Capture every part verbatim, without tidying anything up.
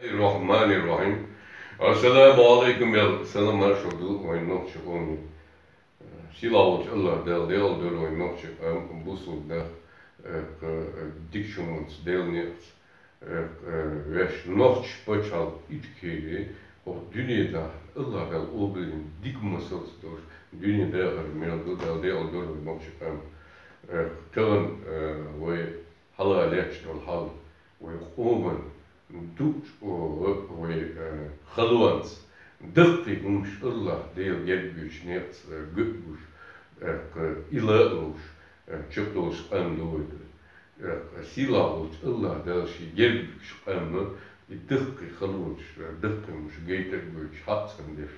Рахманир-рахим. Ассаламу алейкум, ял салам маршал ду вайн нохчи къоми. Сила волчу Аллах Дала дел дор вайн нохчи къам бусул дах, э, э, дик шуманц дел некъц, э, э, веш нохчи пачал ичкери, о дуьне да Аллах Дала обрин дик масалц дош, дуьне дахар мел ду, Дала дел дор вайн нохчи къам. Э, таган, э, вай хьала лечдал хьал, вай къоман дукъ чӀогӀа вай, э, халонца, даккхий хӀумаш Аллах Дела гергуьйчу некъаца, э, гуш, э, кхы и лаалуш, э, чекхдолуш къам ду вай ду. Э, сийлахь волчу Аллах Дала шен гергуьйчу къамма и даккхий халонаш, э, даккхий хӀумаш гайта а гойтуш, хьацам деш,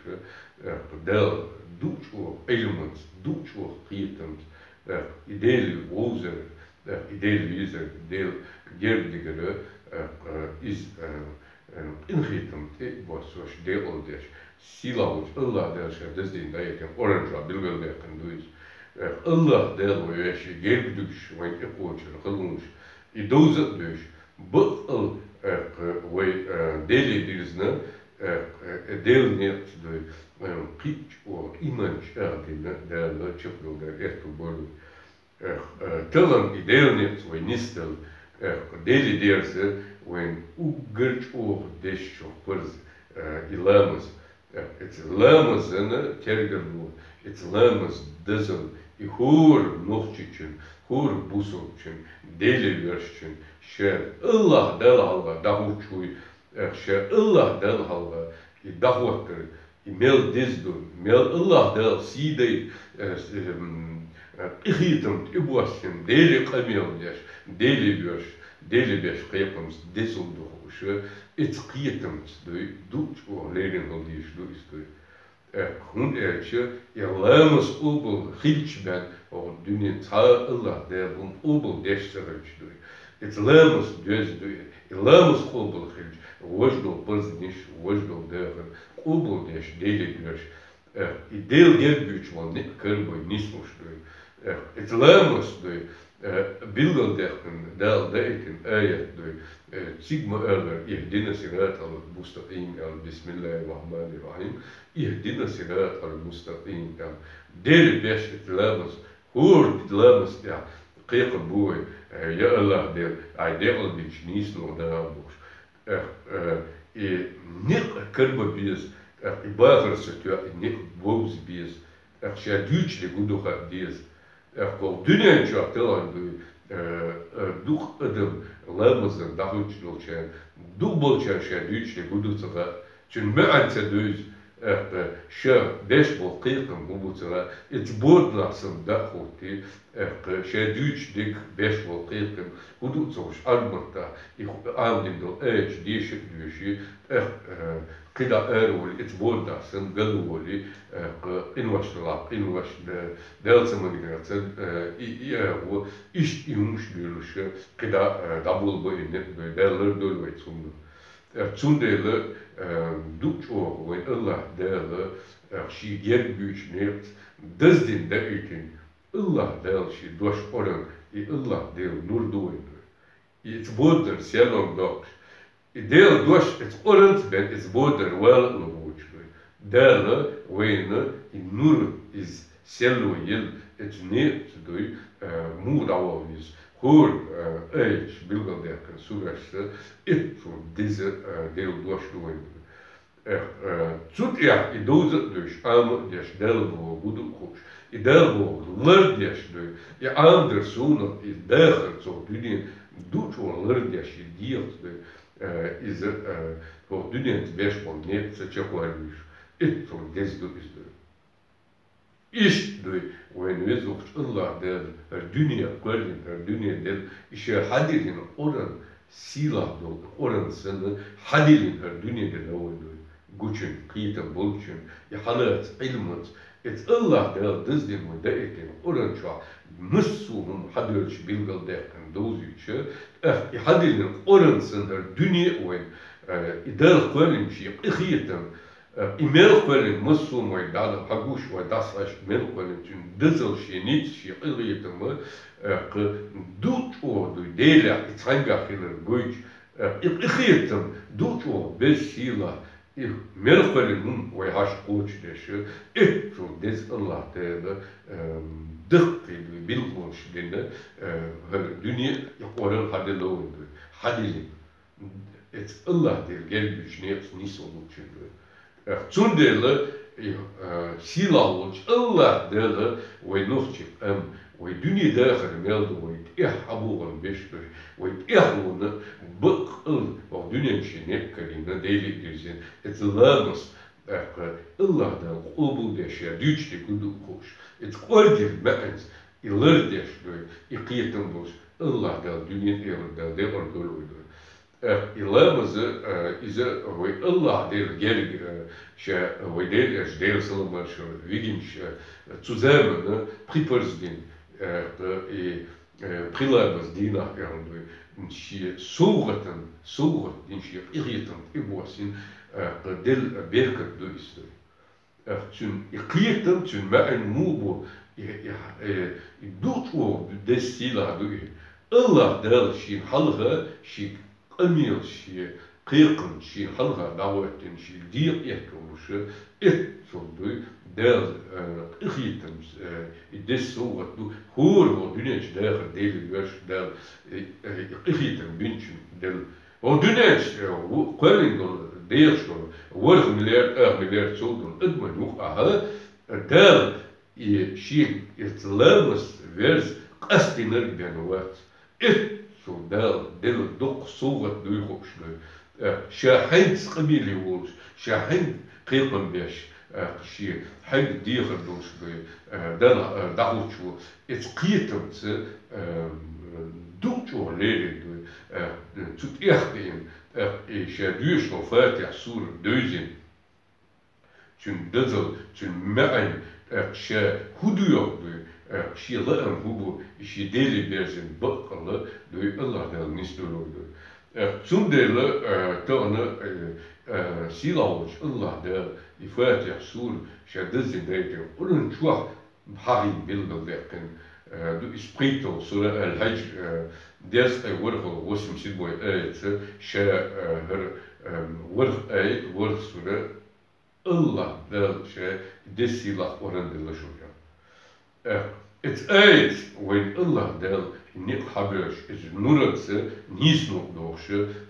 э, Дала дукъ чӀогӀа Ӏилманца, дукъ чӀогӀа кхетамца, э, и Дела вовзар, э, и Дела везар, Дела герга дигара, э, э, иза, э, э, къинхетам тӀе а боссош, декъал деш, сийлахь волчу Аллах Дала ша даздина дӀаэтина Къуръан чохь билгалдаьккхина ду иза. Э, Аллах Дала вай вешин герга дуьгуш, вайн тӀекхочур халонаш, и довза а дуьйш, баккъал, э, вай, э, Деле дирзина, э, э, Делан некъаца дуй, э, кхин а чӀогӀа иман чӀагӀдина Дала чекхдолу дара аьтту бара. Эх, э, тахана и Делан некъаца вай нисдала, эх, Деле дерза вайн уггар чӀогӀа дезачух парз, э, и ламаз. Эх, эца ламазана тергало, эца ламаз дазал, и хӀора нохчичун, хӀора бусалбачун, Деле воьрзачун, ша Аллах Далла хьалха дӀахӀуттуш вуй, эх, ша Аллах Далла хьалха и дӀахӀоттар, и мел деза ду, мел Аллах Дала сий дайта, э, с-, эм, э, къинхетам тӀебоссина, Деле къамел деш, Деле воьрзуш, Деле беш кхайкхамца дезал ду хууш, эца кхетамца дуй, дукъ чӀогӀа леррина хила дезаш ду иза дуй. Э, хӀунда аьлча и ламаз къобал хилча бен, оха дуьнен цхьа а Аллах Дала хӀума къобал деш ца хилча дуй. Эца ламаз доьзна дуй, и ламаз къобал хилча, важа долу парзниш, важа долу дахар къобал деш, Деле доьрзуш, э, и Дела гергуьйчу ван некъ карабай нислуш дуй. Э, эца ламаз дуй, э, билгалдаьккхина, Дала даийтина аят дуй. Э, цига ма-аллара: «Ихдина сиратал мустакъим», аьлла, «Бисмиллахир-рахманир-рахим, ихдина сиратал мустакъим», аьлла. Деле беш эца ламаз, хӀора ламаз тӀехь кхайкхам бу вай: «Э, я Аллах Дела, ай декъал динчу нийса лугӀа дагӀа», – бохуш. Эх, э, и некъ карба беза, эх, и бахар ца тоьу, и некъ бовза беза, эх, ша дуьйцуш дерг хӀун ду хаа деза. Эх, кху дуьнен чохь талхана дуй, э, э, дукха адам ламазан дӀахӀуьттуш долчарна, дукха болчарна ша дуьйцуш дерг хӀун ду ца хаьа, цуьнан маьӀна ца дуьйцу, эх, ша беш болу кхайкхам хӀун бу ца хаьа, эца боданахь санна дӀа а хӀуттий, эх, ша дуьйцуш дерг беш болу кхайкхам хӀун ду ца хууш, Ӏарбатта и хӀу-, Ӏамадина долу аяташ деша а доьший, эх, э, кхидӀа ара волий, эца боданахь санна ган волий, эх, къиношна лахь, къинош, э, Дала ца магийна ца, э, и, и, э, гӀо, иштта и хӀумаш дуьйлуш, кхидӀа, э, дӀаболабо и некъ дуй, Дала лардойла вай цунна. Э, цундела, э, дукха чӀогӀа вайн Аллах Дала, э, шен герга буьйчу некъаца даздина даийтина, Аллах Дала шен дош Къуръан, и Аллах Дела нур ду вайн дуй. И эца боданара серлонга доккхуш, и Делан дош эца Къуръанца бен эца боданара вала а лур воцуш дуй. Дала вайна и нур, иза серло елла эца некъаца дуй, э, муха дӀаваха веза. ХӀора, э, аяташ билгалдаьккхина сурашца, эццул деза, э, Делан дош ду вайн дуй. Эх, э, цу тӀехь и довза а дуьйш, Ӏама а деш, Далла бохург хӀун ду хууш, и Далла бохург лардеш дуй, и Ӏамадар суна, и дахар цо дуьнен дукха чӀогӀа лардеш, и дегӀаца дуй, э, иза, э, хӀокху дуьненца беш болу некъ ца чекхвалийша, эццул деза ду иза дуй. Иштта дуй, вайн везачу Аллах Дала хӀара дуьне кхоьллина, хӀара дуьне делла, и ша хьадиллина Къуръан, сийлахь долу Къуръан санна, хьадиллина хӀара дуьне делла вайн дуй. Гучун, кхетам болчун, и хьалаца Ӏилманца, эца Аллах Дала даздина вайн даийтина Къуръан чохь массо а хӀума хьадоьллуш билгалдаьккхина довзуьйтуш, тӀаккха и хьадиллина Къуръан санна хӀара дуьне а вайн, э, и Дала кхоьллина шен къинхетам, Э, и мел кхоьллина массо а вай дӀа-, хьагуш, вай дӀасхьаьжча мел кхоьллина цуьнан дазалла, шен ницкъ, шен къинхетам, э, кху дукха чӀогӀа дуй, Делехь и цхьаьнгахь хилар гойтуш, Э, и къахетам ду чӀоагӀа беза сийлахь, и мел кхоьлина хӀума вай хьашт кхочушдеш, эццул деза АллахӀ Дала, эм, даккхий ду, билгалонаш дина, э, хӀара дуьне а, и Къуръан хьаделла вайна ду, хьаделла. Эцу АллахӀ Дала герга буьйцу некъаца нийсвала луучун ду. Э, цундела, э, сийлахь волчу АллахӀ Дала вай нохчий къам, вай дуьне дахар мел ду, вай тӀехь хьабогӀун беш ду, вай тӀехь луна баккъал вай дуьнен шен некъ карийна, Деле а дирзина, эцу ламаз, тӀаккха АллахӀ Дала къобал деш, я дуьйцу дерг хӀун ду хууш, эцу кӀоргера маьӀанца и лардеш ду, и кхетам болуш, АллахӀ Дала дуьне тӀера Дала декъар долу вай ду. Э, и ламаз, э, иза вай АллахӀ Дела герга, э, ша, вай Дела аьлча, Дела салам-маршалла, вигинчу, э, цу заманна пхи парз дина, э, и, э, пхи ламаз дийнахь аьлла ду, шен совгӀатан, совгӀат дина, шен къахетам тӀебоссина, э, делла беркат ду иза ду. Э, цуьнан и кхетам, цуьнан маьӀна муха бу, и, и, э, и ду чӀогӀа деза сийлахь ду и. АллахӀ Дала шена хьалха, шен къамелаш, шен кхайкхамаш шена хьалха дӀахӀоьттина, шен декъа этталуш, эццул ду Дала, э, къахетам, э, и деза совгӀат ду, хӀора вон дуьнен чу дахар Деле веш Дала, э, э, и къахетам бинчун Дала. Вон дуьнен чу, э, ву-, кхоьллина долу, дехаш долу, ворхӀ миллиард, ах миллиард сов долу адаман юкъахь, э, Дала и шен эцу ламаз верза къастийнарг бен вац. Эццул Дала делла доккха совгӀат дуй хууш ду. Э, ша хьаьнца къамеле волуш, ша хьаьнца кхайкхам беш, э, шен хьаьнца дехар долуш ду, э, Дала, э, дӀахӀуттуш ву. Эцу кхетамца, э, ду чӀогӀа лерина ду, э, цу тӀехь кхиъна, тӀаккха и ша доьшуш долу Фатихь сура девзина. Цуьнан дазалла, цуьнан маьӀна, тӀаккха ша хӀун доьху дуй, тӀаккха шен лаам хӀун бу, и шен Деле берзина баккъалла дуй, АллахӀ Дала нисдолур ду. ТӀаккха цундела, э, тахана, э, э, сийлахь волчу АллахӀ Дала и Фатихь сура ша даззина дайтина Къуръан чохь хьахийна билгалдаьккхина, э, ду иза пхийтталгӀа сура Аль-Хьаджр, э, дезткъе ворхӀалгӀа, восемьдесят седьмой аятца, ша, э, хӀара, э, ворхӀ аят, ворхӀ сура, АллахӀ Дала ша деза сийлахь Къуръан делла шуна. Э, эцу аятца вайн АллахӀ Дала некъ хьабоьллуш, иза нураца нийсонаш дохуш,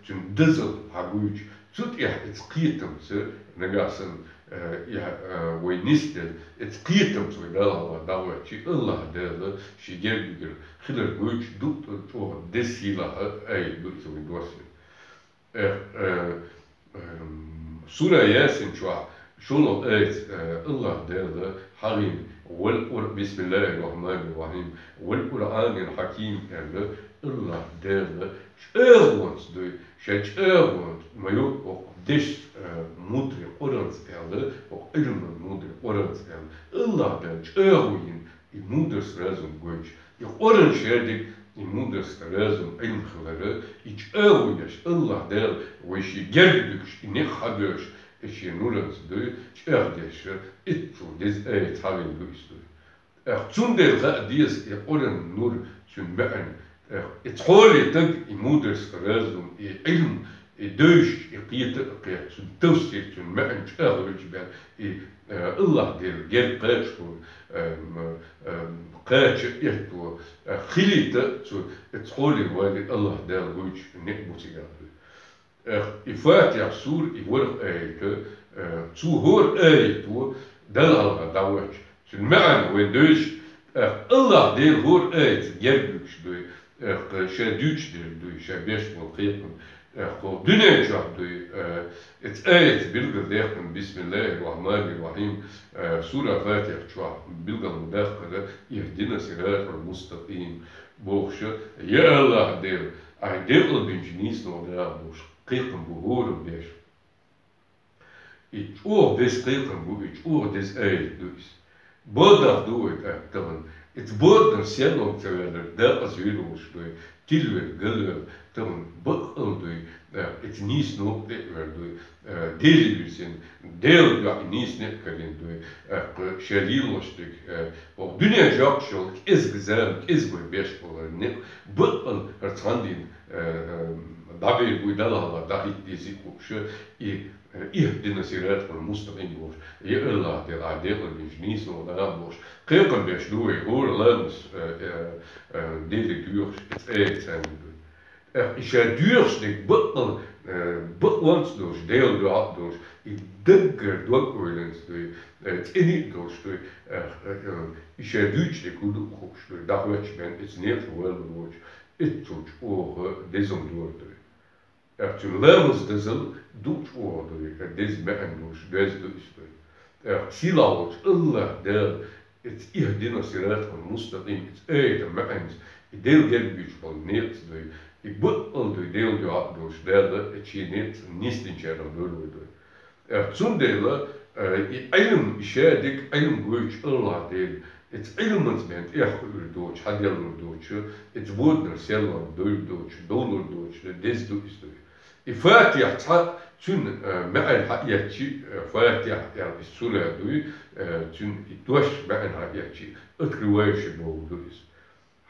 цуьнан дазалла хьагуьйцуш, цу тӀехь эцу кхетамца нагахь санна, э, и, э, вай нисделла, эцу кхетамца вай Далла хьалха дӀахӀоьттича, АллахӀ Дала шен герга хилар гуьйцуш, дуккха чӀогӀа деза сийлахь аят ду иза вайн доссийна. Э, э, эм, сура Ясин чохь шолгӀа аятца, э, АллахӀ Дала хьахийна: «Вал Къур-, бисмиллахир рахманир рахим, вал Къуръанил хьаким», аьлла, АллахӀ Дала чӀагӀонца дуй, ша чӀагӀонца ма ю хӀокху дешца, э, мудри Къуръанца аьлла, хӀокху Ӏилман мудри Къуръанца аьлла. АллахӀ Дала чӀагӀо йина и мударс, разум гойтуш, и Къуръан шадерг, и мударс, разум, Ӏилм хилар, и чӀагӀо еш, АллахӀ Дала вай шен герга дуьгуш, и некъ хьабоьллуш, и шен нуранца дуй, чӀагӀдеш, эццул деза аят хьахийна ду иза дуй. ТӀаккха цундела хаа деза и Къуръан нур, цуьнан маьӀна, тӀаккха и цхьоле таг и мударс, разум, и Ӏилм, и девзаш, и кхета а кхетта, цуьнан тафсир, цуьнан маьӀна чӀагӀвелча бен, и, э, АллахӀ Дела герга кхача хӀума, э, м, э, кхача а этто, э, хилийта а цу, э, цхьоле вале АллахӀ Дала гуьйцуш некъ бу цигахь дуй. Э, и Фатихь сура, и ворхӀ аят, э, цу хӀора аято Далла хьалха дӀахӀоьттича, цуьнан маьӀна вай девзаш, э, АллахӀ Дела хӀора аятца герга дуьгуш дуй, э, ша дуьйцуш дерг дуй, ша беш болу кхетам, э, хӀокху дуьнен чохь дуй, э, эцу аятца билгалдаьккхина: «Бисмиллахир рахманир рахим», э, сура Фатихь чохь билгал ма даккхара: «Ихдина сиратал мустакъим», бохуш, я АллахӀ Дела, Ахь декъал бинчу нийсонах даха бохуш, кхайкхам бу хӀора беш. И чӀогӀа деза кхайкхам бу, и чӀогӀа деза аят ду иза. Боданах ду вай тӀаккха тахана. Иза боданах сенлонга ца ваьлларг декъаза вийр волуш дуй, тилвер, галвер, тахана баккъал дуй, э, иза нийса новкъа тӀе а вер дуй, э, Деле вирзина, Делан дуьхьа нийса некъ карийна дуй, э, кху шен лелош дерг, э, хӀокху дуьнен чохь йолу кӀезиг зама, кӀезиг вай беш болу некъ, баккъал хӀара цхьана дийна, э, э, дӀабийр буй, Далла хьалха дӀахӀитта дезий хууш, и, э, اهدنا الصراط المستقيم бохуш, я АллахӀ, Дела, Ӏа декъала динчу нийсонах даха бохуш, кхайкхам беш ду вай хӀора ламаз, э, э, э, Деле доьхуш, и цӀе а царна дуй. ТӀаккха и ша доьхуш дерг бакъал, э, бакъонца долуш, Делан дуьхьа а долуш, и даггара дог-ойланца дуй, э, цӀена а долуш дуй, э, э, э, и ша дуьйцуш дерг хӀун ду а хууш дуй, дӀахӀоьттича бен, иза некъаш валлалц, эццул чӀогӀа деза хӀума дора дуй. ТӀаккха цуьнан ламаз дазал дукха чӀогӀа дуй, деза маьӀна долуш, доьзна ду иза дуй. ТӀаккха сийлахь волчу АллахӀ Дала, иза اهدنا الصراط المستقيم, иза аятан маьӀна, и Дела герга буьйцуш болу некъаца дуй, и бакъал дуй, Делан дуьхьа а долуш, Дала шен некъаца нисдинчарах дойла вай дуй. Э, цундела, э, и Ӏилма, и шадерг Ӏилма гойтуш АллахӀ Дела, иза Ӏилманца бен тӀехь хуур доцуш, хьаделлар доцуш, иза боданара серлонга дойр доцуш, довлар доцуш, деза ду иза дуй. И Фатихь цхьа цуьнан, э, маьӀна хьаэцчи, э, Фатихь аьлла иза сура дуй, э, цуьнан и дош маьӀна хьаэцчи, открывающий бохург ду иза.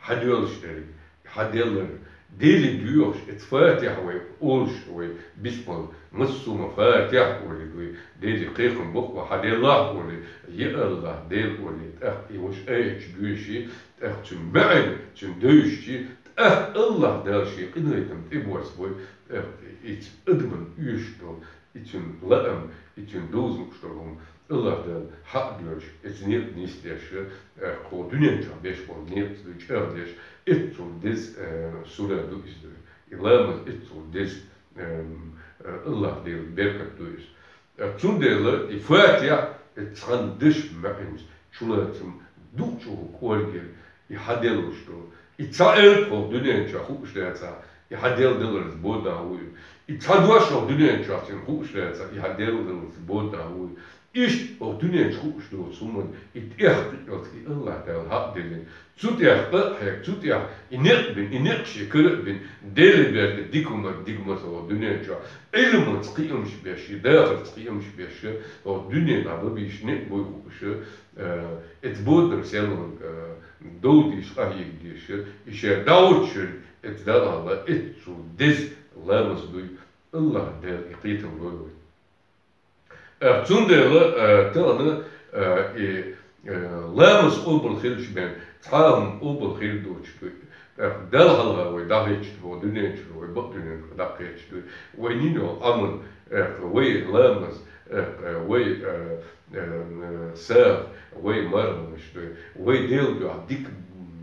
Хьадоьллуш дерг, хьаделлар, Деле доьхуш, иза Фатихь вай олуш, вай бисмал, массо а ма Фатихь олий дуй, Деле кхайкхам боккху хьаделлахь олий, я АллахӀ, Дела олий, тӀаккха и ваша аяташ доьший, тӀаккха цуьнан маьӀна, цуьнан девзачий, тӀаккха АллахӀ Дала шен къинхетам тӀебоссабой, тӀаккха иза адамна оьшуш долу, и цуьнан лаам, и цуьнан доза лууш долу хӀума АллахӀ Дала хьаъ доьлча, иза некъ нисдеш, э, кху дуьнен чохь беш болу некъаца дуй чӀагӀдеш, эццул деза, э, сура ду иза дуй. И ламаз эццул деза, эм, э, АллахӀ Делан беркат ду иза. Э, цундела и Фатихь, и цхьана дешан маьӀнаш, чулацам дукха чӀогӀа кӀоргера, и хьаделлуш долу. И цхьа элп хӀокху дуьнен чохь хууш дацахь, и хьаделладаларца бода вуй. И цхьа дош хӀокху дуьнен чохь цуьнан хууш дацахь, и хьаделладаларца бода вуй. Иштта хӀокху дуьнен чу хууш доцу хӀуманна и тӀех кхиъялц и АллахӀ Дала хьаъ делира. Цу тӀех а хьега, цу тӀех и некъ бина, и некъ шен кара а бина, Деле берда дика хӀума, дика хӀума хӀокху дуьнен чохь, Ӏилманца кхиамаш беш, и дахарца кхиамаш беш, хӀокху дуьненахь бан бийш некъ буй хууш, э, эца боданара серлонга, э, дов дийш, къахьега дийш, и шен дӀахӀуттуш верг, эца Далла хьалха эццул деза ламаз дуй, АллахӀ Дала и кхетам лойла вай. Э, цундела, э, тахана, э, и, э, ламаз къобал хилча бен, цхьа а хӀума къобал хир доцуш дуй. Э, Далла хьалха вай дӀахӀиттича, вай дуьнен чуьра, вай бакъ дуьнен чуьра дӀакхаьчча дуй. Вай йина йолу Ӏамал, э, вай ламаз, э, вай, э, э, сагӀа, вай марханаш дуй, вай Делан дуьхьа дика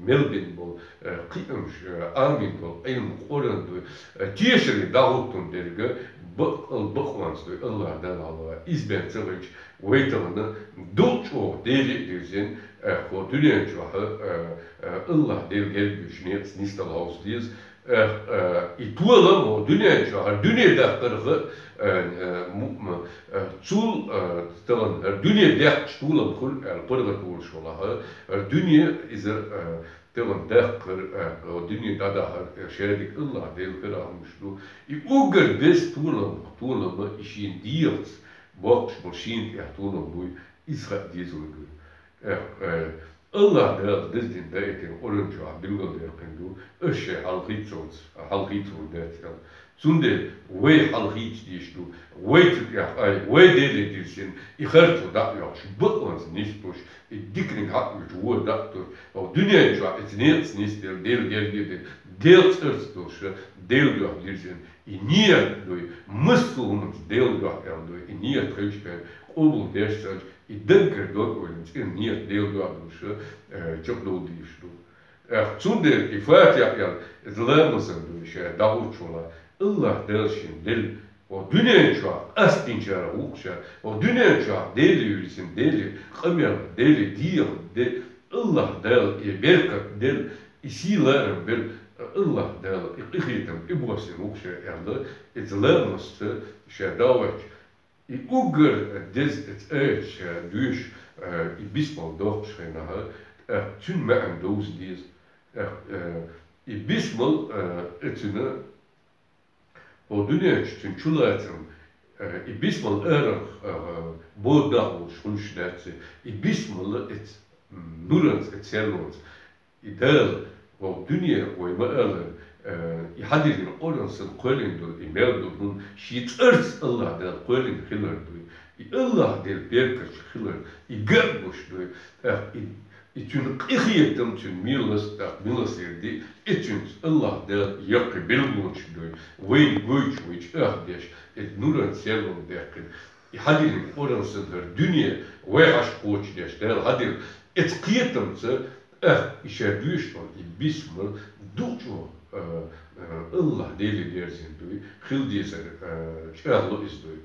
мел бина болу, э, кхиамаш, э, Ӏамийна болу Ӏилма, Къуръан дуй, э, тешаре дӀахӀуттун дерг бакъал бакъонца дуй, АллахӀ Далла хьалха. Иза бен ца хилча, вай тахана дукха чӀогӀа Деле а дирзина, э, хӀокху дуьнен чохь, э, э, АллахӀ Дела герга буьйцуш некъаца нисдала хьовса деза, Э, э, и толам хӀокху дуьнен чохь, хӀара дуьне даккхарх, э, э, му-, м-, э, цул, э, тахана хӀара дуьне деккхачу толам хуьлу аьлла паргӀат волуш валахь, хӀара дуьне иза, э, тахана даккхар, э, хӀокху дуьне дӀадахар, э, шадерг АллахӀ Делан карахь хӀумаш ду. И уггар деза толам, толам и шена дегӀаца боккхуш болу шена тӀехь толам буй, иза хаа деза вай дуй. Э, э, АллахӀ Дала деза дина даийтина Къуръан чохь билгалдаьккхина ду, аш шайн хьалхийцалц, хьалхийцалур дац аьлла. Цундела вай хьалхийца дезаш ду, вай цу тӀехь Ӏай, вай Деле дирзина, и харцо дӀа а йоккхуш, бакъонца нисдолуш, и диканиг хьаъ вуьтуш, вон дӀа а туьллуш, хӀокху дуьнен чохь иза некъаца нисделла, Дела герга а дина, Делан цӀарца долуш, Делан дуьхьа дирзина, и ният дуй, массо а хӀуманца Делан дуьхьа аьлла дуй, и ният хилча бен къобал деш санча, и даггара дог-ойланца, цӀена ният Делан дуьхьа долуш, э, чекхдовла дезаш ду. Э, цундела и Фатихь аьлла, иза ламазан дуй, ша дӀахӀуттуш валахь, АллахӀ Дала шена делла, хӀокху дуьнен чохь къастдинчарах ву-кх ша, хӀокху дуьнен чохь Деле вирзина, Деле къамел, Деле дегӀа де, АллахӀ Дала и беркат делла, и сий-ларам белла, АллахӀ Дала и къинхетам тӀебоссийна ву-кх ша аьлла, иза ламазца ша дӀахӀоьттича, и уггар деза эца аяташ ша доьшуш, э, и бисмал доккхучу хенахь, э, цуьнан маьӀна довза деза. Э, э, и бисмал, э, эцина хӀокху дуьнен чу цуьнан чулацам, э, и бисмал арахь, э, боданах волуш хуьлуш дац, и бисмал эца, м, нуранца, эца серлонца. И Дала хӀокху дуьне вай ма-аллара, Э, и хьадиллина Къуръан санна кхоьллина долу, и мел долу хӀума шен цӀарца АллахӀ Дала кхоьллина хилар дуй. И АллахӀ Делан беркаташ хилар, и ган а гуш дуй. ТӀаккха и, и цуьнан къинхетам, цуьнан милас-, тӀаккха милосерди, и цуьнца АллахӀ Дала яккхий билгалонаш дуй. Вайна гойтуш, вай чӀагӀдеш, и нуран серло даьккхина. И хьадиллина Къуръан санна хӀара дуьне вай хьаша кхочушдеш Дала хьадира. Эцу кхетамца, ах, и ша доьшуш долу и бисмал дукха чӀогӀа, а, а, АллахӀ Деле дерзина дуй, хила дезар, а, чӀагӀло иза дуй.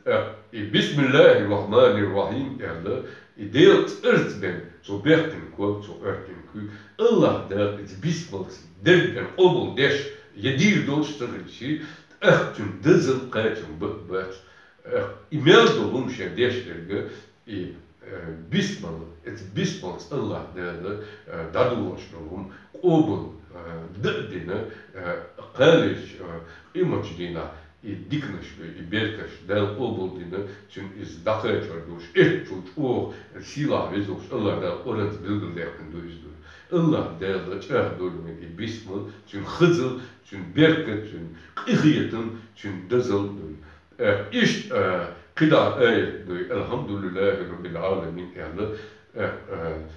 Ах, и «Бисмиллахир-Рахманир-Рахим» аьлла, и Делан цӀарца бен цо баьккхина ког, цо Ӏоьртина куьг, АллахӀ Дала иза бисмалца дерг бен къобал деш, я дийр долуш ца хилча, ах, цуьнан дозалла кхачам бакъ бац. Ах, и мел долу хӀума шен деш дерг, и, э, бисмал, эцу бисмалца АллахӀ Дала, э, дӀадолош долу хӀума къобал, э, дан а дина, э, кхалечу, э, къематчу дийнахь и диканаш бен, и беркаташ Дала къобал дина, цуьнан иза дӀакхачор долуш, эццул чӀогӀа сийлахь везаш волуш АллахӀ Дала Къуръанца билгалдаьккхина ду иза дуй. АллахӀ Дала чӀагӀдойла вайна и бисмал, цуьнан хазал, цуьнан беркат, цуьнан къинхетам, цуьнан дозалла дуй. Э, иштта, э, кхидӀа аят дуй, «Алхьамдулиллахи Раббил Ӏаламин», аьлла, э, э,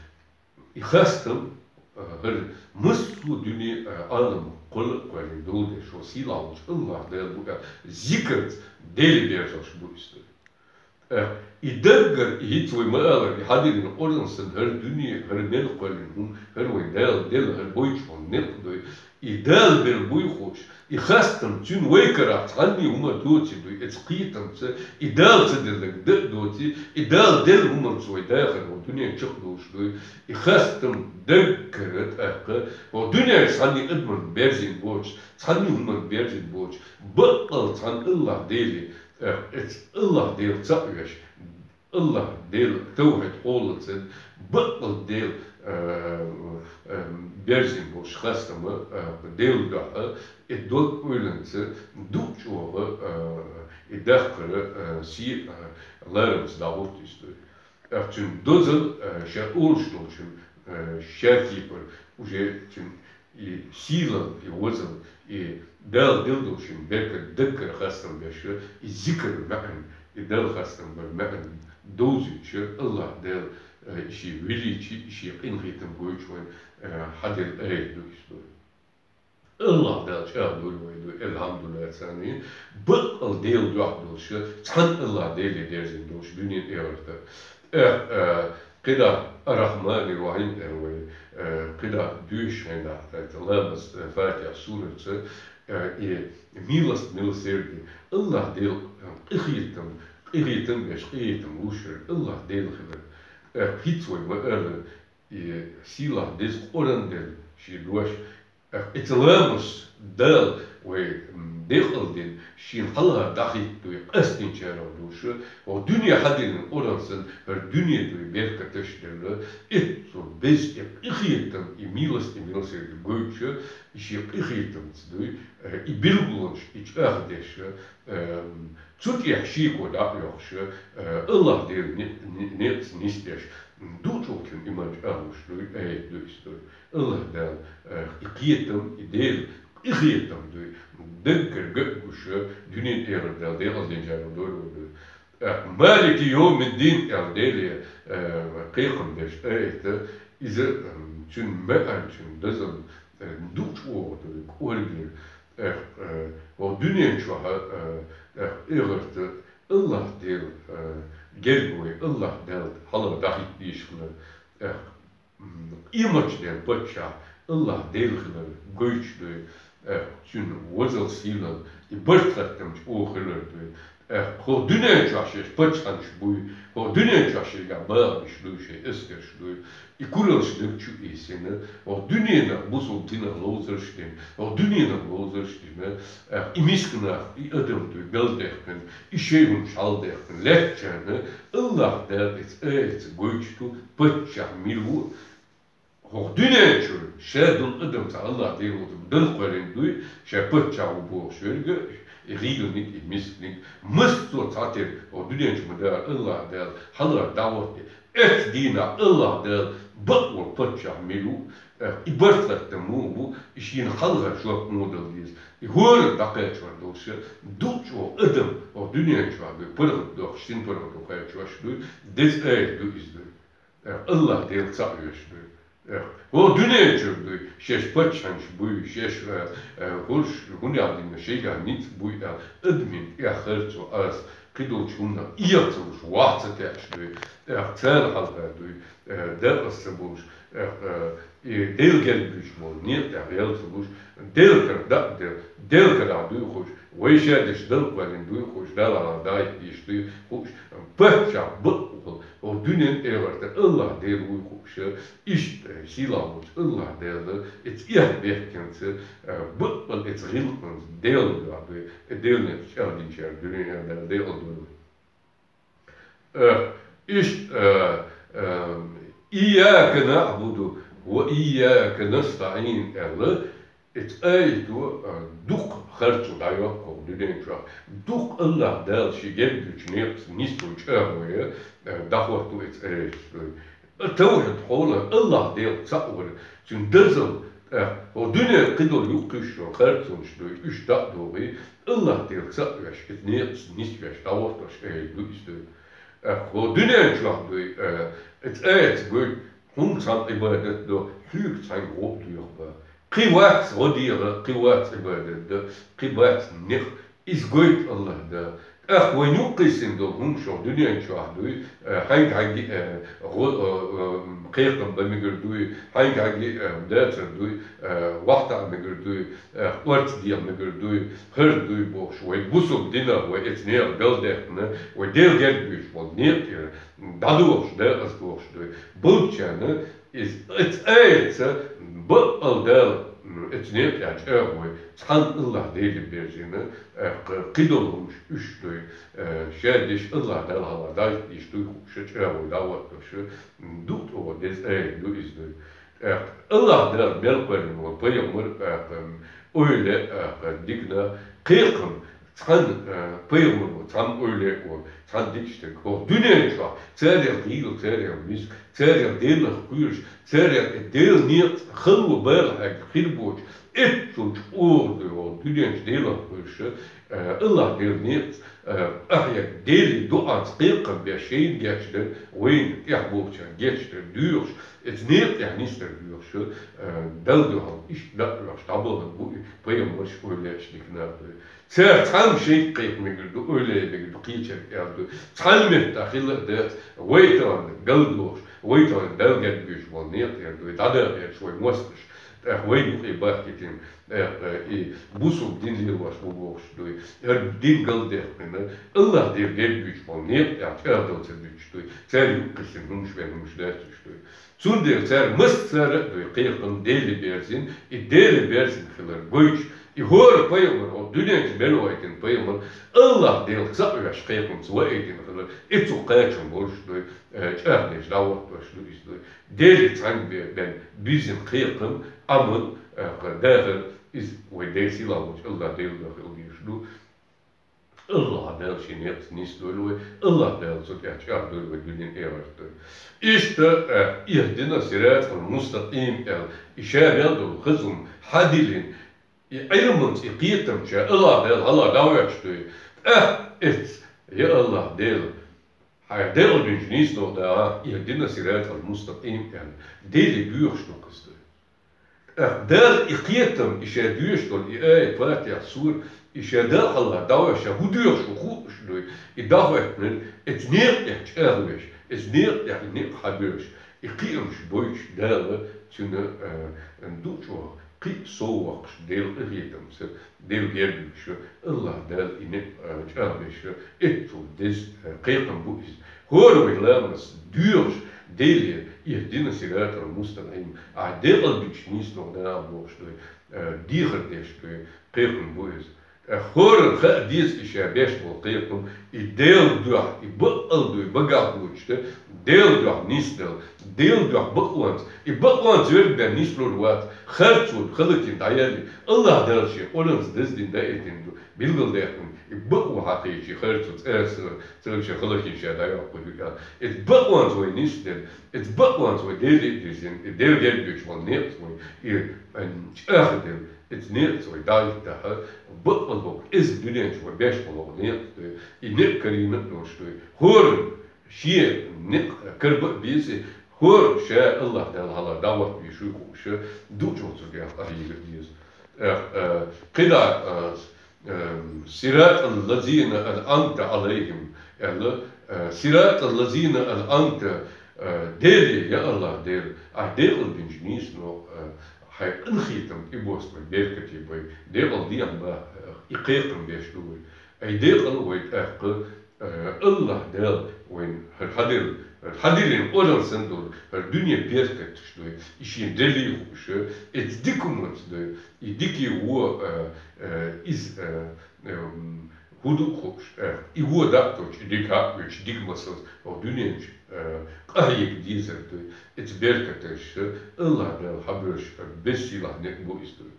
и хастам, э, хӀара массо а дуьне, э, Ӏалам кхолла а кхоьллина долу деш, хӀара сийлахь волчу АллахӀ Дала бу аьлла, зикарца Деле берзош бу иза дуй. Э, и даггара, и хӀинца вай ма-аллара, и хьадиллина Къуръан санна хӀара дуьне, хӀара мел кхоьллина хӀума, хӀара вай Дала делла, хӀара гойтуш болу некъ дуй. И Дала белла буй хууш, и хастам цуьнан вай карахь цхьанний хӀума доций дуй, эцу кхетамца, и Дала ца делларг дан а доций, и Дала делла хӀуманца вай дахар вай дуьнен чекхдолуш дуй. И хастам даггара тӀаккха, вай дуьнен цхьанний адаман берзина боцуш, цхьанний хӀуман берзина боцуш, баккъал цхьана АллахӀ Деле, э, эцу АллахӀ Дела ца а веш, АллахӀ Дела тавхьид къоллацан баккъал Дела, а, а, берзина болуш хастама, а, Делан дуьхьа, и дог ойланца дукха чӀогӀа, а, и даккхара, а, сий, а, ларамца дӀагӀорта иза дуй. Ах, цуьнан дозалла, а, ша олуш долчун, а, ша кепара уже цуьнан и сийлалла, и вазалла, и Дала делла долу шен беркат даггара хастам беш, и зикар маьӀна, и Далла хастам бар маьӀна довзуьйтуш, АллахӀ Дала, э, и шен величи, и шен къинхетам гойтуш вайн, э, хьаделла аят ду иза дуй. АллахӀ Дала чӀагӀдойла вай дуй, алхьамдулиллахӀ царна, баккъал Делан дуьхьа долуш, цхьана АллахӀ Деле дерзина долуш дуьнен, эхарта. Эх, э, кхидӀа Ар-Рахьманир-Рахьим аьлла вай, э, кхидӀа доьшучу хенахь, э, ламаз, э, Фатихьа суратца, э, и милость, милосерди, АллахӀ Дела, э, къинхетам, къинхетам беш, къинхетам луш верг АллахӀ Дела хилар. Э, хӀинца вай ма-аллара, и сийлахь деза Къуръан делла шен дош, Эх, эцу ламазца Дала вай, м, декъал дина, шена хьалха дӀахӀитта дуй, къастинчарах ду ша, хӀокху дуьне хьадиллина Къуръан санна, хӀара дуьне дуй беркаташ делла, эццо беза и къинхетам, и милость, и милосерди гойтуш, и шен къинхетамца дуй, э, и билгалонаш, и чӀагӀдеш, эм, цу тӀехь шеко дӀа а йоккхуш, э, АллахӀ Делан не-, не-, некъаца нисдеш, м, дукха чӀогӀа цуьнан иман чӀагӀлуш дуй, аят ду иза дуй. АллахӀ Дала, э, и кхетам, и Дела, и кхетам дуй. Даггара ган а гуш, дуьнен тӀера Дала декъал динчарах дойла вай дуй. Э, «Малики йовмиддин» аьлла Деле, э, кхайкхам беш аят, иза, м, цуьнан маьӀна, цуьнан дозалла, э, дукха чӀогӀа дуй, кӀоргера. Эх, э, хӀокху дуьнен чохь, э, эх, эхарта АллахӀ Дела, э, герга вай, АллахӀ Дала хьалха дӀахӀитта дезаш хилар. Эх, м, къематдийнан паччахь АллахӀ Дела хилар гойтуш дуй, э, цуьнан возал-сийлалла, и барт-хаттам чӀогӀа хилар дуй. Э, хӀокху дуьнен чохь шаьш паччахьаш буй, хӀокху дуьнен чохь шайгахь багӀанаш дуй, шайн эскарш дуй, и кураллаш даг чу ийсина, хӀокху дуьненах бусалба динах ловзарш дина, хӀокху дуьненах ловзарш дина, э, и мисканах, и адам дуй, белдаьккхина, и шайн хӀумаш хьалдаьккхина, лаьттачарна, АллахӀ Дала эцу аятца гойтуш ду, паччахь мила ву. ХӀокху дуьнен чуьра ша долу адам цхьа АллахӀ Дела ву, дан кхоьллина дуй, ша паччахь ву бохуш верг, и гӀийланиг, и мисканиг, массо а цхьатерра, хӀокху дуьнен чу ма-дарра АллахӀ Дала хьалха дӀахӀотта, эцу дийнахь АллахӀ Дала бакъволу паччахь мила ву, Э, и барт гӀаттам муха бу, и шийна хьалха жоп муха дала деза. И хӀора дӀакхаьчор долуш, дукха чӀогӀа адам, оха дуьнен чохь дуй, паргӀат дохуш, син паргӀато кхаьчош дуй, деза аят ду иза дуй. Э, Аллах Дела цхьаъ веш дуй. Э, хӀо дуьнен чуьра дуй, шаьш паччахьаш буй, шаьш, э, э, хӀорш хӀунда дина, шайгахь ницкъ буй аьлла, адамийн тӀехь харцо ас, кхидолчу хӀуманах, эха ца луш, ваха ца теаш дуй. Э, царна хьалха дуй, э, дакъаза ца болуш, э, э, и Дела герга буьйцуш болу некъа тӀехь гӀел ца луш, Делан кара дакъа дер, Делан карахь дуй хууш, вай шадерш Далла кхоьллина дуй хууш, Далла дӀахӀиттийша дуй хууш, паччахь бакъволу, хӀо дуьнен тӀе а гӀерта Аллах Дела вуй хууш, иштта сийлахь волчу Аллах Дела, эца эхь бехкенца, э, бакъволу эца гӀиллакханца Дела дуьхьа дуй, э, Делан некъаш чӀагӀдинчара дуьнен Дела декъала дойла. Э, иштта, э, э, «Ийяка наъбуду ва ийяка настаӀин», аьлла, эца аято, э, дукха харцо дӀайоккху дуьнен чохь. Дукха Аллах Дала ши гергачу некъаца нисдой чӀагӀой, э, дӀахӀотто эца аято дуй. Тавхьид хьолах Аллах Дела цхьаъ вара, цуьнан дазал, тӀаккха хӀо дуьнен кхидолу юккъуьйсуш йолу харцонаш дуй, уьш дӀа а догӀий, Аллах Дела цхьаъ веш, иза некъаца нисвеш, дӀагӀортош аято ду иза дуй. ТӀаккха хӀо дуьнен чохь дуй, э, иза аятца гойту, хьуна цхьамма Ӏибадат до, хьоьга цхьаьнга гӀо а доьху бан. Кхин вац гӀо дегӀа, кхин вац Ӏибадат дан, кхин бац некъ, иза гойту Аллах Дала. ТӀаккха вайна юккъе йисина долу хӀумнаш хӀо дуьнен чохь дуй, э, хьаьнга-хьаьнга, э, гӀо-, э, э, кхайкхам бан мегар дуй, хьаьнга-хьаьнга, э, дацар дуй, э, вахтаӀа мегар дуй, э, орца дегӀа мегар дуй, хӀара дуй бохуш, вай бусалба динах, вай эца некъа галдаьккхина, вай Дела герга буьйцуш болу некъа тӀера дӀадохуш, декъаза дохуш дуй. Болчарна иза, иза аятца бакъал Дала, м, эца некъа тӀехь чӀагӀой, цхьана Аллах Деле берзина, э, кх-, кхидолу хӀумнаш уьш дуй, э, шадерш Аллах Дала хьалха дӀайийтийша дуй хууш чӀагӀой дӀахӀоттош, м, дукха тӀе деза аят ду иза дуй. ТӀаккха Аллах Дала мел кхоьллина волу пайхамар, тӀаккха, м, эвлаяъ, тӀаккха, диканах кхайкхам, цхьана, э, пайхамар ву, цхьана эвлаяъ ву, цхьана дика стаг. ХӀокху дуьнен чохь царел гӀийла, царел миска, царел Делах кхоьруш, царел и Делан некъаца хало бала хьаьгна хир боцуш, эццул чӀогӀа дуй хӀокху дуьнен чу Делах кхоьруш, э, Аллах Делан некъаца, э, ахьа Деле дуӀаца кхайкхам беш, шайна гечдар, вайна тӀехь болчарна гечдар доьхуш, эца некъа тӀехь нисдар доьхуш, э, Далла дуьхьал иштта дакъа оьхуш дӀабахана бу и пайхамарш, эвлаяаш, диканах дуй. Цара цхьамма шайга кхайкха мегар ду, эвлаяъ мегар ду, кхечаьрга аьлла дуй. Цхьана меттехь хила а дац, вай тахана галдохуш, вай тахана Далла герга буьйцуш болу некъа тӀера дуй, дӀадахьийта вай мостагӀаш, тӀаккха вайна юкъе бахкийтина, тӀаккха и бусалба дин лелош бу бохуш дуй, хӀара дин галдаьккхина, Аллах Деле герга буьйцуш болу некъа тӀехь чӀагӀдала ца дуьтуш дуй, цара юккъе йисина хӀумнаш бен хӀумнаш дац уьш дуй. Цундела цара массара а дуй кхайкхам Деле берзина, и Деле берзина хилар гойтуш, и хӀора пайхамар, хӀокху дуьнен чу мел вайтина пайхамар, Аллах Дела цхьаъ веш кхайкхамца вайтина хилар, и цу кхачам болуш дуй, э, чӀагӀдеш дӀахӀоттош ду иза дуй. Деле цхьаьнга бе-, бен бирзина кхайкхам, Ӏамал, э, дахар, иза вай Дела сийлахь волчу Аллах Дела дуьхьа хила дезаш ду. Аллах Дала шен некъаца нисдойла вай, Аллах Дала цу тӀехь чӀагӀдойла вай дуьнен, эхарт дойла. Иштта, э, «Ихдина сиратал мустакъим» аьлла, и ша мел долу хазум хьадиллина, и Ӏилманца, и кхетамца Аллах Дала хьала дӀавоьттуш дуй. ТӀаккха эццахь, я Аллах Дела, хьайн декъала дуьнчу нийсонах дагӀа, «Ихдина сиратал мустакъим» аьлла, Деле боьхуш ду кхуза. ТӀаккха Дала и кхетам, и ша доьшуш долу и аят, Фатихьа сура, и ша Далла хьалха дӀавоьдуш, ша хӀун доьхуш ву хууш дуй, и дӀахӀоьттинарг, эца некъа тӀехь чӀагӀвеш, эца некъа тӀехь некъ хьабоьллуш, и кхиамаш бойтуш Дала цуьнан, а, ду чӀогӀа кхин а сов воккхуш, Делан къинхетамца, Деле герга буьйцуш, Аллах Дала и некъ, а, чӀагӀбеш, эццул деза, а, кхайкхам бу иза. ХӀора вай ламаз доьхуш, Деле, «Ихдина сиратал мустакъим», ахь декъала дуьтуш нийсонах дагӀа бохуш дуй, а, дехар деш дуй, кхайкхам бу иза. ХӀоранна хаа деза и ша беш бола кхетам, и Делан дуьхьа, и бакъ ала дуй, багахь лучу тӀа, Делан дуьхьа нисдала, Делан дуьхьа бакъонца, и бакъонца верг бен нислур вац, харцо халакин дӀаяьлли, Аллах Дала шен Къуръанца даздина даийтина ду, билгалдаьккхина, и бакъо хьакхийча харцо цӀерса, цӀерша халакин ша дӀайоккху ю аьлла. Иза бакъонца вай нисдала, иза бакъонца вай Деле а дирзина, и Дела герга йоьчу ван некъаца вай, и, м, чӀагӀделла, иза некъаца вай дӀахӀиттахьа, бакъ а боккха, иза дуьнен чу вай беш болу некъ ду, и некъ карийна а долуш ду. ХӀора шен некъ карба а беза, хӀора ша Аллах Дала хьалха дӀахӀоттавеш вуй хууша, дучу оцу гехь къахьийга а деза. Э, э, кхидӀа, э, э, «Сиратал лазина анъамта алайхим», аьлла, э, «Сиратал лазина анъамта», э, Деле, я Аллах Дела, ахь декъал динчу нийсано, э, хьайн къинхетам тӀебоссабай, беркате бай, декъал дехьа бан, э, и кхайкхам беш ду вай. Ай декъал вай тӀаккха, э, Аллах Дала вайна хӀара хьаделла, хӀара хьадиллина Къуръан санна долу, хӀара дуьне беркаташ ду, и шен деллий хууша, эца дика хӀуманца ду, и дикий вон, э, э, иза, э, эм, хӀун ду хууш, э, и вон дакъа долчу, и дика хьакъ йоьчу дика масалца, хӀокху дуьнен чу, э, къахьега дезар ду, эца беркаташ, Аллах Дала хьабоьллуш, э, бессийлахь некъ бу иза ду.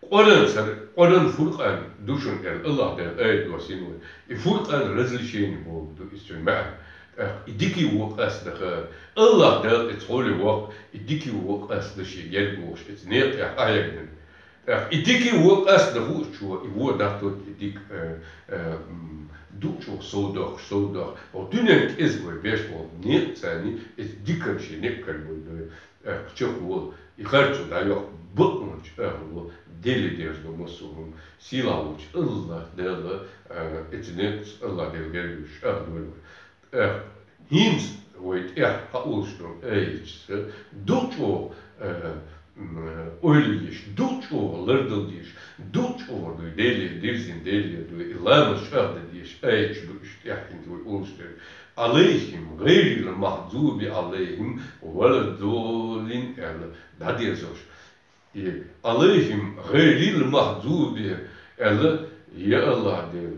Къуръан цара, Къуръан Фуркъан ду шуна аьлла, Аллах Дала аят доссийна вай. И Фуркъан различение бохург ду иза цуьнан маьӀна. ТӀаккха и дикий вон къастадахар. Аллах Дала эца хьоле воккху, и дикий вон къастадан шен герга вохуш, эца некъа тӀехь къахьегна. ТӀаккха и дикий вон къастадан хуучо, и вон дӀатотту и дика, э, э, м, дукха чӀогӀа сов доккхуш, сов доккхуш. ХӀокху дуьненна кӀезиг вай беш болу некъаца, эца диканна шен некъ карабойла. ТӀаккха чекхволу, и харцо дӀайоккху бакъончу агӀор, Деле дерзадо массо а хӀума, сийлахь волчу Аллах Дала, а, эца некъаца Аллах Дела герга йоьллуш агӀор дойла вай. ТӀаккха хӀинца вай тӀехь хьаолуш долу аятца, дукха чӀогӀа, а, м, ойла еш, дукха чӀогӀа лардала дезаш, дукха чӀогӀа дуй Деле дирзина, Деле дуй, и ламаз чӀагӀдан дезаш аяташ ду уьш тӀехь хӀинца вай олуш дерг. «Алайхим гӀайрил махьзуби алайхим валаддоллин», аьлла, дӀадерзош. И «Алайхим гӀайрил махьзуби», аьлла, я Аллах Дела,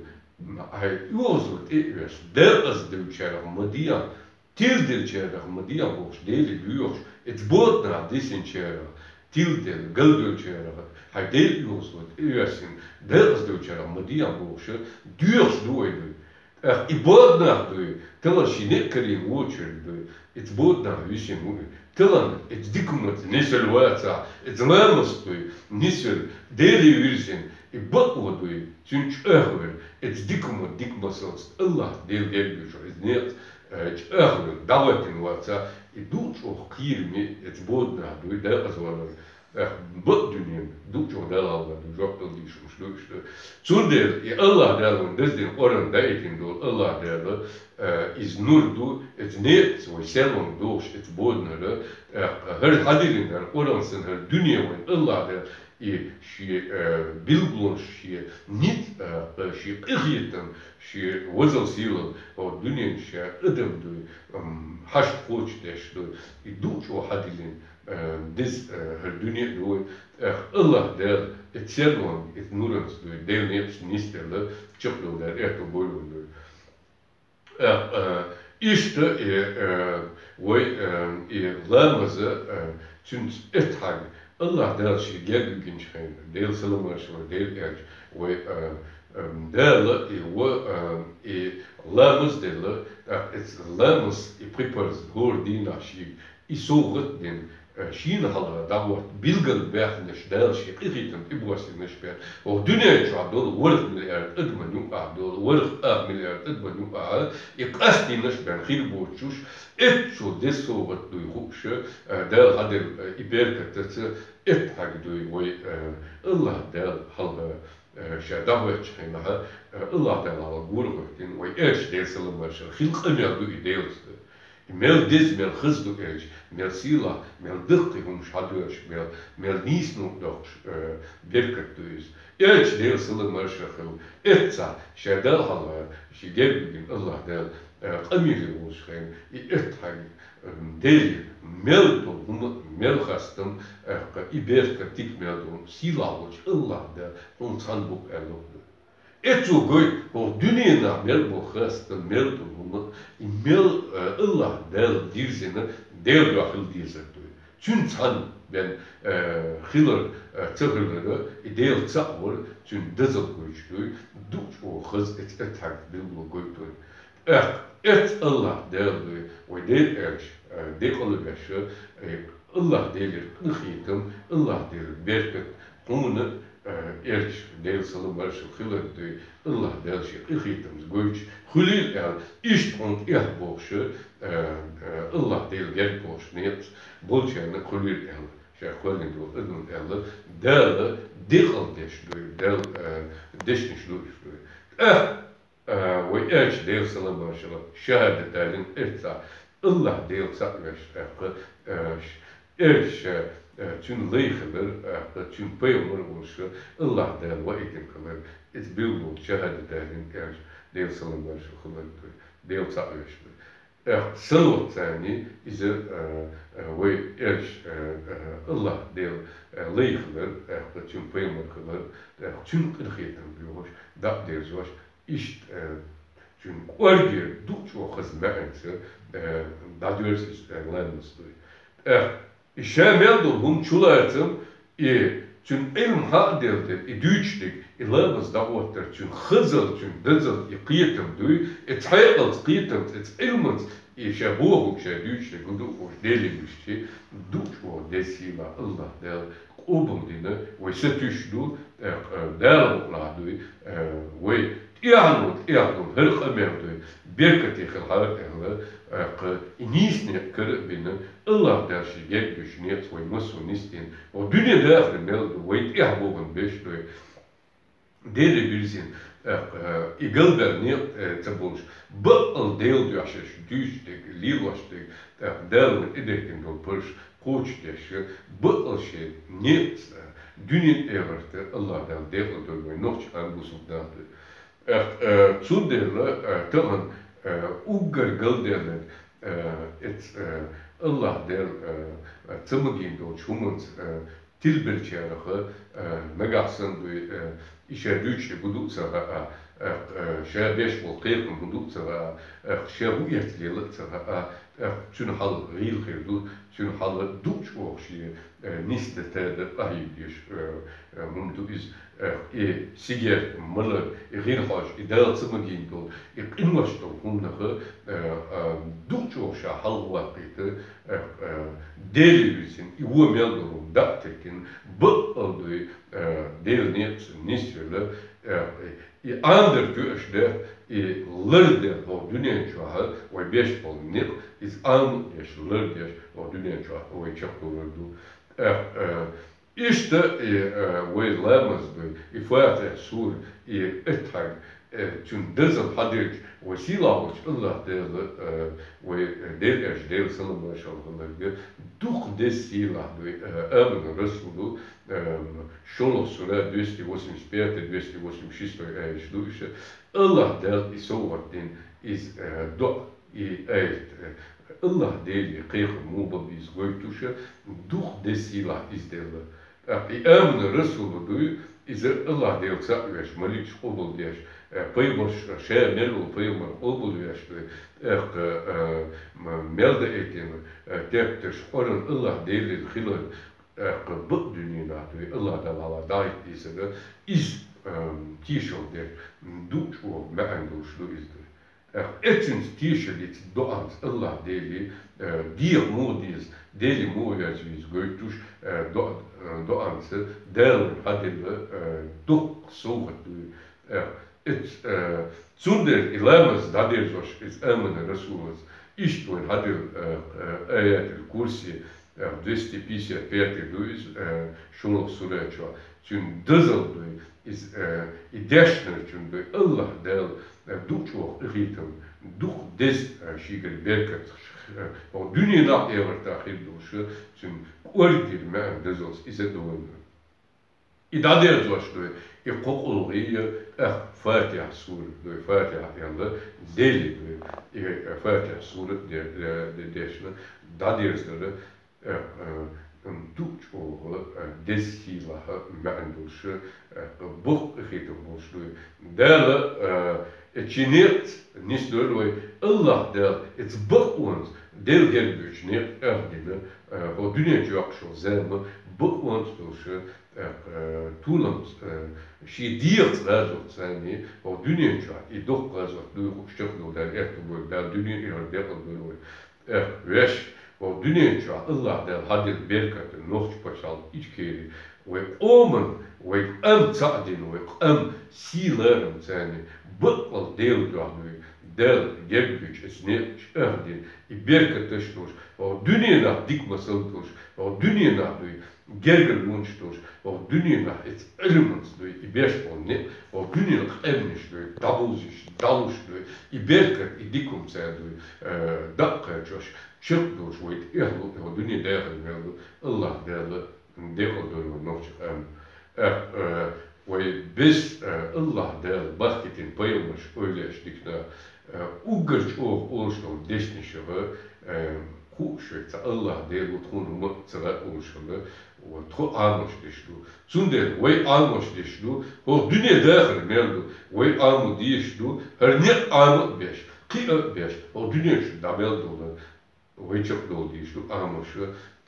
хьайн оьгӀазло тӀе а оьцу, декъаза девллачарах ма дехьа, тиладеллачарах ма дехьа бохуш, Деле доьхуш, эца боданахь дисинчарах, тиладелла, галдевллачарах, хьайн Делан оьгӀазло тӀе а оьссина, декъаза девллачарах ма дехьа бохуша, доьхуш ду вай дуй. ТӀаккха и бода нах дуй, тахана шен некъ карийна воцург дуй, эца бода нах висина ву и. Тахана эца дика хӀуманца нисвелла вацахь, эца ламазца дуй, нисвелла, Деле вирзина, и бакъо дуй, цуьнан чӀагӀвелла, эца дика хӀуманца дика масалца Аллах Дела герга йоьллуш, иза некъаца, э, чӀагӀвелла, дӀахӀоьттина вацахь, и дукха чӀогӀа кхераме эца бода нах дуй, декъаза валар. Эх, бакъ дуьненан, дукха чӀогӀа Далла хьалха ду, жоп дала дийшамаш ду иштта. Цундела и Аллах Дала вайна даздина Къуръан даийтина долу Аллах Дала, э, иза нур ду, эца некъаца вай серлонга дохуш, эца боданара, э, хӀара хьадиллина хӀара Къуръан санна хӀара дуьне вайна Аллах Дала, и шен, э, билгалонаш, шен ницкъ, э, шен къинхетам, шен вазал сийлалла, хӀокху дуьнен ша адам дуй, м, хьашт кхочушдеш дуй, и дукха чӀогӀа хьадиллина, э, деза, э, хӀара дуьне а ду вай. Эх, Аллах Дала, и серлонга, и нуранца дуй, Делан некъаца нисделла, чекхдала Дала аьтто бойла вайна дуй. Эх, э, иштта и, э, вай, э, и ламаза, э, цуьнца эттахьарг, Аллах Дала шен герга вигинчу хенахь, Делан салам-маршалла хуьлда Делан элчане, вай, э, э, Дала и ва, э, и ламаз делла, тӀаккха эца ламаз и пхи парз хӀора дийнахь шега, и совгӀат а дина, э, шена хьалха дӀахӀотта билггал баьхнарш, Дала шен къинхетам тӀебоссинарш бен, хӀокху дуьнен чохь долу ворхӀ миллиард адаман юкъахь долу, ворхӀ ах миллиард адаман юкъахь, и къастийнарш бен хир боцуш, эццо деза совгӀат дуй хууша, э, Дала хьаделла, э, и беркатаца эттахьарг дуй вай, э, Аллах Дала хьалха, э, ша дӀахӀоьттучу хенахь, э, Аллах Дала хьалха гора хӀоьттина, вай элча Делан салам-маршалла хуьлда, хила къамел ду и Делаца. Мел деза, мел хаза ду Элча, мел сийлахь, мел даккхий хӀумаш хьадоьрзуш, мел, мел нийсонна доккхуш, э, беркат ду иза. Элча, Делан салам-маршал хилда, эцца ша Далла хьалха, ший герга вигина АллахӀ Дала, э, къамеле волчу хенахь, и эттхьаг, э, Деле мел долу хӀума, мел хастам, э, и беркат дика мел долу, сийлахь волчу АллахӀ Дала хьуна цхьаьна бу аьлла ду. Эцо гойту хӀокху дуьненахь мел болу хастам, мел долу хӀума, и мел, э, АллахӀ Дала дирзина, Делан дуьхьа хила дезар ду. Цуьнан цхьаьна бен, э, хилар, э, ца хилар, и Дела цхьаъ вар, цуьнан дозалла гойтуш ду, дукхачу хаза эцу эттхьаг билгало гойту. ТӀаккха эцу АллахӀ Дала ду, вай Дела Элча, э, декъала веш, э, АллахӀ Делера къинхетам, АллахӀ Делера беркат хьуна, э, Элча, Делан салам-маршал хиларг ду, АллахӀ Дала шен къинхетамца гойтуш хуьлийла аьлла, иштта хьуна тӀехь бохуш, э, э, АллахӀ Делан герга бохуш некъаш болчарна хуьлийла аьлла, шаьш кхоьллина долу адамна аьлла, Дала декъала деш ду, Дала, э, дешнаш ду уьш ду. ТӀаккха А, вай Элча, Делан салам-маршалла, шахӀадат далийна эццахь, АллахӀ Дела цхьаъ веш, тӀаккха, а, ш-, Элча, а, цуьнан лай хилар, тӀаккха цуьнан пайхамар волуш, АллахӀ Дала ваийтина хилар, иза билгало шахӀадат далийна Элча, Делан салам-маршалла хиларг ду, Дела цхьаъ веш ду. ТӀаккха салават царний иза, а, а, вай Элча, а, а, АллахӀ Дела, а, лай хилар, тӀаккха цуьнан пайхамар хилар, тӀаккха цуьнан къинхетам доьхуш, дӀа а дерзош, иштта, э, цуьнан кӀоргера дукхачу хаза маьӀнца, э, дӀадоьрзу иза, э, ламаз ду. ТӀаккха и ша мел долу хӀума чулацам, и цуьнан Ӏилма хьа а делла дерг, и дуьйцуш дерг, и ламаз дӀахӀоттар, цуьнан хазалла, цуьнан дозалла, и кхетам дуй, и цхьаькъалца, кхетамца, и Ӏилманца, и ша бохург, ша дуьйцуш дерг, гу ду а бохуш, Деле муьстий, дукхачу деза сийлахь АллахӀ Дала къобалдина, вай сатуьйсуш ду, э, э, Дала мукъалахь дуй, э, вай тӀехьа, тӀехьа хӀара къамел дуй, беркате хилахьара аьлла, э, кху и нийса некъ кара а бина, АллахӀ Дала шен герга деш некъаца вай массо а нисдина, вай дуьне дахар мел ду, вай тӀехьа бохург беш дуй. Деле вирзина, э, э, и галбаьлла некъ, э, ца болуш, бакъал Делан дуьхьа шаьш дуьйцуш дерг, лелош дерг, э, Дала вайна тӀедехкина долу парзаш кхочушдеш, бакъал шен некъаца, э, дуьнен а, эхарт а АллахӀ Дала декъала дойла вай нохчийн къам, бусалба нах дуй. Э, э, цундела, э, тахана, э, уггар галдаьлларг, э, эц-, э, АллахӀ Дала, э, ца магийна долчу хӀуманца, э, тилбеллачарех, э, нагахь санна дуй, э, и ша дуьйцуш дерг хӀун ду а ца хаьа, э, э, ша беш болу кхетам хӀун ду а ца хаьа, э, ша хӀун эцна лела а ца хаьа, э, цуьнан хьал гӀийла хир ду, цуьнан хьал дукхачу оха шен, э, нисдан, тадан къахьега дезаш, э, э, хӀума ду иза, э, и сигарет малар, и гӀирхьош, и Дала ца магийна долу, и къинош долу хӀуманах, э, э, дукхачу оха ша хьалхаваккхийта, э, э, Деле вирзина, и вон мел долу дӀа а теттина, бакъал дуй, э, Делан некъаца нисвелла, э, и Ӏанадар тоьаш дерг, и лардар хӀокху дуьнен чохь вай беш болу некъ, иза Ӏамадеш, лардеш хӀокху дуьнен чохь вай чекхдалар ду. Э, э, иштта и, э, вай ламаз дуй, и Фатихьа сура, и эттхьаг, э, цуьнан дозалла хьадерг, вай сийлахь волчу АллахӀ Дала, э, вай, э, Дела Элча, Делан салам-маршалла хиларга, дукха деза сийлахь дуй, э, Амина Расулу, э, шолгӀа сура, двести восемьдесят пятый, двести восемьдесят шестой аяташ ду уьш. АллахӀ Дала и совгӀат дина, иза, э, доӀа, и аят, э, АллахӀ Деле кхайкхам муха бан беза гойтуш, дукха деза сийлахь иза делла. ТӀаккха и Амина Расулу дуй, иза АллахӀ Дела цхьаъ веш, маликаш къобалдеш, э, пайхамарш, ша мел волу пайхамар къобалвеш дуй, тӀаккха, э, м-, мел даийтина, э, тептарш, Къуръан АллахӀ Делера хилар, тӀаккха бакъ дуьненахь дуй, АллахӀ Дала хьалха дӀахӀитта дийцар, иза, э, тешалла дерг, дукхачу маьӀна долуш ду иза дуй. ТӀаккха эццуьнца тешаллица, доӀанца АллахӀ Деле, э, деха муха деза, Деле муха верза веза гойтуш, э, доӀа-, э, доӀанца Дала вайна хьаделла, э, дуккха совгӀат дуй. Э, эц-, э, цундела и ламаз дӀадерзош, иза Амина Расулас, иштта вайна хьаделла, э, э, аятул курси, э, двести пятьдесят пятый ду иза, э, шолгӀа сура чохь. Цуьнан дозалла дуй, иза, э, и дешнарчун дуй, АллахӀ Дала, э, дукхачу къинхетам, дукха деза, э, шегара беркат Э, хӀо дуьненахь а эгӀартахь хир долуш, цуьнан кӀоргера маьӀна дозаллалц иза а ду вайна. И дӀадерзош дуй, и кхо къулгӀа я, тӀаккха Фатихьа сурат дуй, Фатихьа аьлла, Деле дуй, и, э, Фатихьа сурат де-, де-, де-, дешна, дӀадерзадара, э, э, м, ту чӀогӀа, э, деза хилахь маьӀна долуш, э, боккха къинхетам болуш дуй. Дала, э, э, чу некъаца нисдойла вай, АллахӀ Дала, эца бакъонца, Делан герга буьйцу некъ тӀехдина, э, хӀо дуьнен чу йоккхуш йолу зама бакъонца долуш, э, э, толамца, э, шен дегӀаца гӀазот санна, хӀо дуьнен чохь и доккха гӀазот дуй хууш чекхдолу Дала аьтто бойла, Дала дуьне а, эхарт а декъал дойла вай. Эх, вешан, хӀо дуьнен чохь АллахӀ Дала хьаделла беркат, нохчийн пачхьалкх, Ичкери, вай къоман, вай къам цхьаъ дина, вай къам сий-ларам царна, баккъал Делан дуьхьа дуй, Дала герга буьйцу эца некъ чӀагӀдина, и беркаташ долуш, хӀо дуьненахь дика масал долуш, хӀо дуьненахь дуй, гергарлонаш долуш, хӀо дуьненахь эца Ӏилманца дуй, и беш болу некъ, хӀо дуьненахь къаьмнаш дуй, дӀабовзийша, дӀалуш дуй, и беркат, и дика хӀума цара дуй, э, дакъа кхачош, чекхдолуш вай тӀехь лу, хӀо дуьне дахар мел ду, АллахӀ Дала декъал дойла вай нохчийн къам. Эх, э, вай бес, э, АллахӀ Дала бахкийтина пайхамарш, эвлаяаш, диканаш, э, уггар чӀогӀа олуш долу дешнашах, э, хууш вай, цхьа АллахӀ Дела ву тхуна хӀума а ца хаьа олуш хилла, вот, тхо Ӏамош деш ду. Цундела вай Ӏамош деш ду, хӀокху дуьне дахар мел ду, вай Ӏамо дезаш ду, хӀара некъ Ӏама а беш, кхиа а беш, хӀокху дуьнен чу дӀа мел долу, вай чекхдала дезаш ду Ӏамош,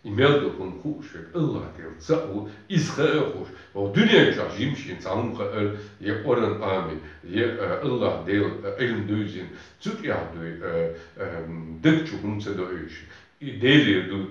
и мел долу хӀума хууш верг АллахӀ Дела цхьаъ ву, иза хаа а хууш, хӀокху дуьнен чохь жимма шена цхьа хӀума хаьара, я Къуръан Ӏамий, я, э, АллахӀ Дела, э, Ӏилма девзина, цу тӀехь дуй, э, э, даг чу хӀума ца доуьйтуш, и Делера ду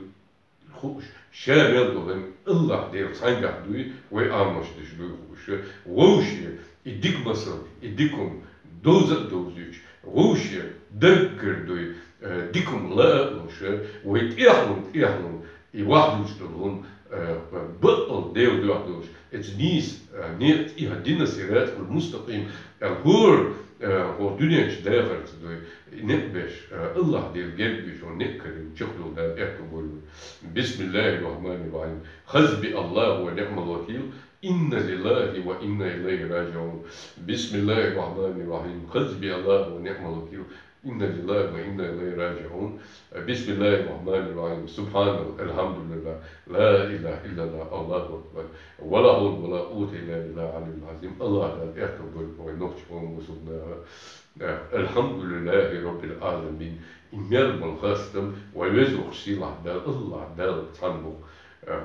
хууш, ша мел долу АллахӀ Дела цхьаьнгахь дуй, вай Ӏамош деш дуй хууш, вовшийн и дика масал, и дика хӀума довза а довзуьйтуш, вовшийн даггара дуй, э, дика хӀума лаа а луш, вай тӀехь лун, тӀехь лун, и вахдуьйцуш долу хӀума, э, баккъал Делан дуьхьа долуш, эца нийса, э, некъ тӀехь дина, сиратал мустакъим, аьлла, хӀора, э, хӀокху дуьнен чу дахарца дуй, некъ беш, э, АллахӀ Дела герга буьйцу некъ карийна чекхдала Дала аьтто бойла вай. Бисмиллахир-рахманир-рахим. Хасбияллаху ва ниъмал вакил. Инна лиллахи ва инна илайхи раджиун. Бисмиллахир-рахманир-рахим. Хасбияллаху ва ниъмал вакил. Инна лиллахи ва инна илайхи раджиун. Бисмиллахир-рахманир-рахим. Субханаллах, алхьамдулиллах, ла илаха иллаллах, Аллаху акбар. Ва ла хьавла ва ла къуввата илла биллахил алиyyил азим. АллахӀ Дала аьтто бойла вай нохчийн къоман бусулба наха. Алхьамдулиллахи раббил аламин. И мел болу хастам вай везачу сийлахьчу Дала, АллахӀ Дала цхьаьна бу.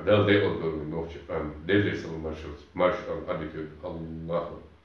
Дала декъал дойла вай нохчийн къам. Делера салам-маршалла, маршалла Ӏадика йойла. Аллаху акбар.